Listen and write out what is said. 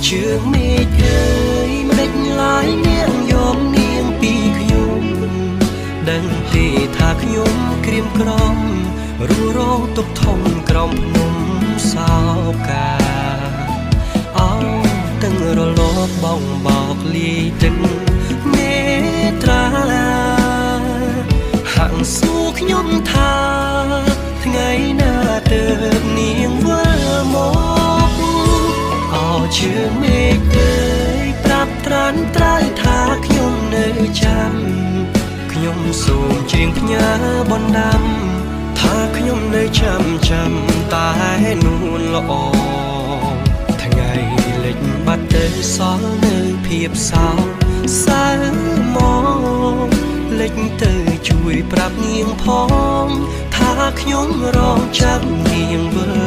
ជឿងមេឃអើយ មិនដេចឡាយនាងយកនាងពីខ្ញុំ ដឹងទេថាខ្ញុំក្រៀមក្រំរੂរងទុកធំក្រោមភ្នំសោកា អោទាំងរលកបងបោកលាយទឹកនេត្រា ហាក់សួរខ្ញុំថា ថ្ងៃណាទើបនាងវិលមក អោជឿមេឃអើយ ប្រាប់ត្រានត្រើយថាខ្ញុំនៅចាំ ខ្ញុំសូមច្រៀងផ្ញើបណ្ដាំ ថាខ្ញុំនៅចាំចាំតែនួនល្អ ថ្ងៃលិចបាត់ទៅសល់នៅភាពសោកសៅមក លិចទៅជួយប្រាប់នាងផង ថាខ្ញុំរងចាំនាងវិល